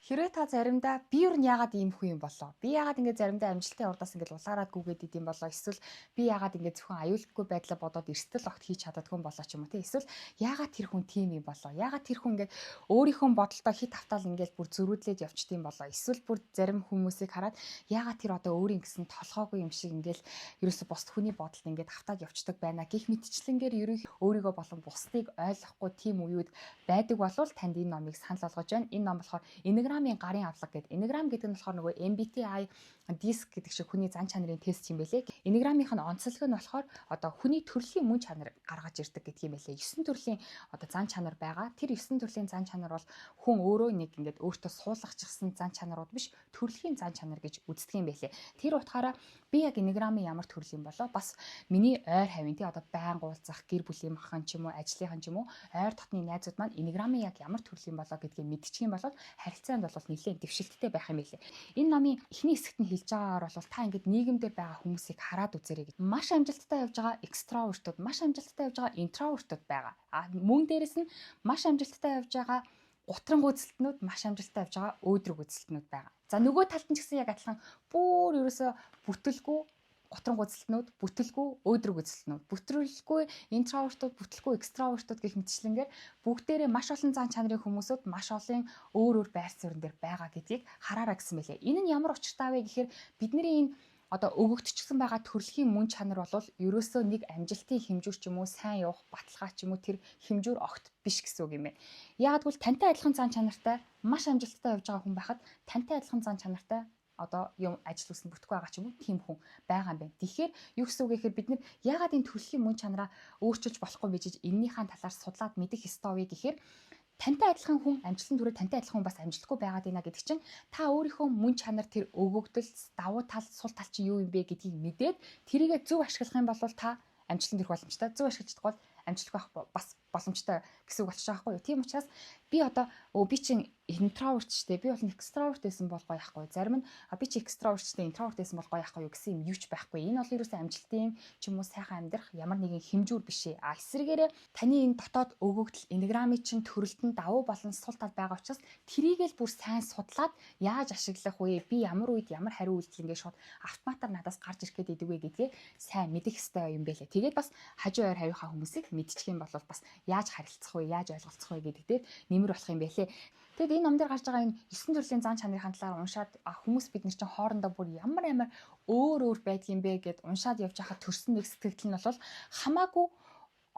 Хэрвээ та заримдаа би юу н яагаад ийм хүн юм болоо? Би яагаад ингэ заримдаа амжилтын урдаас ингэ улаарад гүгээд идэм болоо? Эсвэл би яагаад ингэ зөвхөн аюулгүй байдлаа бодоод эрсдэл огт хийж чаддаггүй юм болоо ч юм уу те? Эсвэл яагаад тэр хүн тийм юм болоо? Яагаад тэр хүн ингэ өөрийнхөө бодолтой хит автаал ингэ бүр зөрүүдлээд явчдсан болоо? Эсвэл бүр зарим хүмүүсийг хараад яагаад тэр одоо өөрийн гэсэн толгоогүй юм шиг ингээл ерөөсө бусд хүний бодолд ингээд автаад явцдаг байна гэх мэтчлэнгээр ерөнхий өөрийгөө болон бусдыг ойлгохгүй тийм үеүд байдаг болвол танд энэ номыг санал болгож байна. Энэ ном болохоор Enneagram-ын гарын авлага гэдэг. Enneagram гэдэг нь болохоор нөгөө MBTI DISC гэдэг шиг хүний зан чанарын тест юм бэлээ. Enneagram-ийнх нь онцлог нь болохоор одоо хүний төрлийн мөн чанар гаргаж ирдэг гэдэг юм бэлээ. 9 төрлийн одоо зан чанар байгаа. Тэр 9 төрлийн зан чанар бол хүн өөрөө нэг ингээд өөртөө суулгачихсан зан чанарууд биш, төрөлхийн зан чанар гэж үздэг юм бэлээ. Тэр утгаараа би яг Enneagram-ын ямар төрөл юм болоо, бас миний ойр хавийн тий одоо байнга уулзах гэр бүлийн махан ч юм уу, ажлынхан ч юм уу, ойр дотны найзууд маань Enneagram-ын яг ямар төрөл юм болоо гэдгийг мэдчих юм бол харилцаанд бол нэлээд дэвшилттэй байх юм билээ. Энэ номын эхний хэсэгт нь хэлж байгаагаар бол та ингээд нийгэмдээ байгаа хүмүүсийг хараад үзээрэй гэж. Маш амжилттай явж байгаа extrovert-ууд, маш амжилттай явж байгаа introvert-ууд байгаа. А мөн дээрэс нь маш амжилттай явж байгаа гутран гүйцэлтнүүд, маш амжилттай явж байгаа өөдрөг гүйцэлтнүүд байгаа. За, нөгөө талд нь ч гэсэн яг адилхан бүр ерөөсө бүтэлгүй гутран гүйцэлтнүүд, бүтэлгүй өөдрөг гүйцэлтнүүд, бүтрэлгүй introvert-ууд, бүтэлгүй extrovert-ууд гэх мэтчлэнгээр бүгдээрээ маш олон зан чанарын хүмүүсүүд маш олон өөр өөр байр суурин дээр байгаа гэдгийг хараараа гэсэн мэлээ. Энэ нь ямар учиртай вэ гэхээр бидний энэ одоо өгөгдчихсөн байгаа төрөлхийн мөн чанар бол ерөөсөө нэг амжилтын хэмжүүр ч юм уу, сайн явах баталгаа ч юм уу, тэр хэмжүүр огт биш гэсэн үг юм байна. Яагад гэвэл тантай адилхан зан чанартай маш амжилттай явж байгаа хүн байхад тантай адилхан зан чанартай одоо юм ажил үсэн бүтэхгүй байгаа ч юм уу, тийм хүн байгаа юм байна. Тэгэхээр юу гэсэн үг гэхээр бид нар яагаад энэ төрөлхийн мөн чанараа өөрчилж болохгүй гэж эннийхээ талаар судлаад мэдэх ёстой вэ гэхээр тантай адилхан хүн амжилтанд хүрээ, тантай адилхан хүн бас амжилтгүй байгаад байна гэдэг чинь та өөрийнхөө мөн чанар, тэр өгөгдөл, давуу тал, сул тал чинь юу юм бэ гэдгийг мэдээд тэрийгэ зөв ашиглах юм бол та амжилтанд хүрэх боломжтой. Зөв ашиглаж чадахгүй бол амжилтгүй байх бас боломжтой гэсэн үг болчих жоох байхгүй юу. Тийм учраас би одоо өө би чинь introvert ч дээ, би бол extrovert байсан бол гоё яахгүй. Зарим нь би чи extrovert ч дээ, introvert байсан бол гоё яахгүй юу гэсэн юм юу ч байхгүй. Энэ бол ерөөсөө амжилтын ч юм уу сайхан амьдрах ямар нэгэн хэмжүүр биш ээ. А эсрэгээрээ таны энэ дотоод өгөгдөл, Enneagram-ын чинь төрөлд нь давуу болон сул тал байгаа учраас тэрийг л бүр сайн судлаад яаж ашиглах вэ? Би ямар үед ямар хариу үйлдэл ингээд шууд автоматар надаас гарч ирэх гээд идэг вэ гэдгээ сайн мэдэх ёстой юм байлээ. Тэгээд бас хажуу ойр хавийнхаа хүмүүсийг мэдчих юм бол бас яаж харилцах вэ, яаж ойлголцох вэ гэдэг дээр нэмэр болох юм байлээ. Тэгэд энэ ном дээр гарч байгаа энэ 9 төрлийн зан чанарын талаар уншаад хүмүүс бид нар чинь хоорондоо бүр ямар ямар өөр өөр байдгийм бэ гэд уншаад явж байхад төрсөн нэг сэтгэл нь бол хамаагүй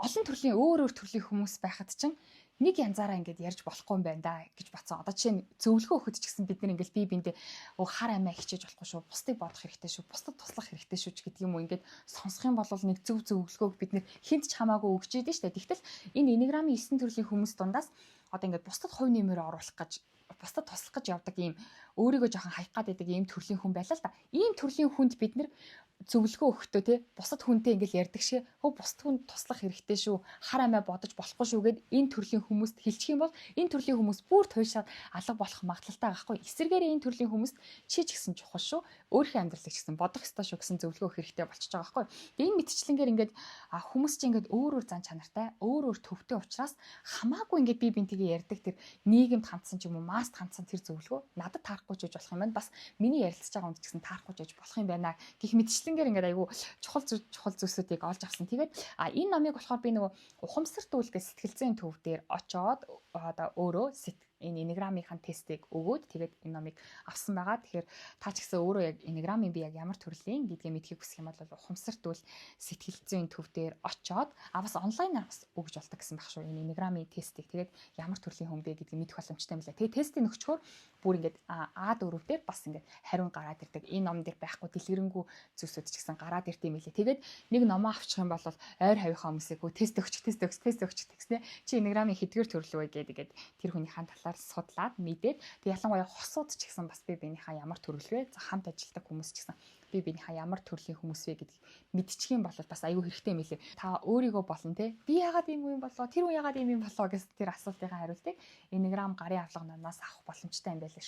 олон төрлийн өөр өөр төрлийн хүмүүс байхад чинь нэг янзаараа ингээд ярьж болохгүй юм байна да гэж бодсон. Одоо жишээ нь зөвлөгөө өгөхөд ч гэсэн бид нар ингээд бие биендээ өө хар амиа хичээж болохгүй шүү. Бусдыг бодох хэрэгтэй шүү. Бусдад туслах хэрэгтэй шүү ч гэдэг юм уу, ингээд сонсох юм бол нэг зөв зөвлөгөөг бид нар хүнд ч хамаагүй өгч идэв штэ. Тэгтэл энэ Enneagram-ын 9 төрлийн хүмүүс дундаас одоо ингээд бусдад хувь нэмэр оруулах гэж, бусдад туслах гэж явдаг ийм өөрийгөө жоохон хаях гад байдаг ийм төрлийн хүн байлаа л да. Ийм төрлийн хүнд бид нар зөвлөгөө өгөхдөө те бусад хүнтэй ингээл ярьдаг шиг хөө бусад хүнд туслах хэрэгтэй шүү, хар амиа бодож болохгүй шүү гэд энэ төрлийн хүмүүст хэлчих юм бол энэ төрлийн хүмүүс бүр туйлшаад алга болох магадлалтай байхгүй. Эсвэргээр энэ төрлийн хүмүүст чи ч гэсэн чухал шүү, өөрийнхөө амьдралыг ч гэсэн бодох ёстой шүү гэсэн зөвлөгөө өгөх хэрэгтэй болчихж байгаа байхгүй. Тэгээ энэ мэтчлэнгээр ингээд хүмүүс чи ингээд өөр өөр зан чанартай, өөр өөр төвтэй учраас хамаагүй ингээд би бинтэйгээ ярьдаг тэр нийгэмд хандсан ч юм уу, масст хандсан тэр зөвлөгөө надад таарахгүй ч гэж болох юм байна. Бас миний ярилцж байгаа хүнд ч гэсэн таарахгүй ч гэж болох юм байна гэх мэтчлэнгээр ингээд айгүй чухал чухал зүйлсүүдийг олж авсан. Тэгээд энэ номыг болохоор би нөгөө Ухамсарт үйл гэж сэтгэл зүйн төв дээр очоод одоо өөрөө энэ Enneagram-ийн тестийг өгөөд тэгээд энэ номыг авсан байгаа. Тэгэхээр та ч гэсэн өөрөө яг Enneagram-ын би яг ямар төрлийн гэдгээ мэдэхийг хүсэх юм бол Ухамсарт үйл сэтгэл зүйн төв дээр очоод бас онлайнаар бас өгж болдог гэсэн байх шүү. Энэ Enneagram-ын тестийг тэгээд ямар төрлийн хүн бэ гэдгийг мэдэх боломжтой юм лээ. Тэгээд тестийг өгчхөөр бүр ингээд А4 дээр бас ингээд хариу гараад ирдэг. Энэ ном дээр байхгүй дэлгэрэнгүй зүйлсүүд ч гэсэн гараад ирд юм лээ. Тэгээд нэг номоо авчих юм бол ойр хавийнхаа хүмүүсийг тест өгч, тест өгч, тест өгч тэгснэ. Чи Enneagram-ын хэдгээр төрлөө вэ гэдэг тэр хүнийхээ талаар судлаад мэдээд, тэг ялангуяа хосууд ч гэсэн бас би биенийхээ ямар төрөл вэ? За, хамт ажилладаг хүмүүс ч гэсэн би биенийхээ ямар төрлийн хүмүүс вэ гэдгийг мэдчих юм бол бас аюу хэрэгтэй юм лээ. Та өөрийгөө болон те би яагаад ийм юм болоо, тэр хүн яагаад ийм юм болоо гэсэн тэр асуултын хариултыг Enneagram гарын авлага номоос авах боломжтой юм байлаа.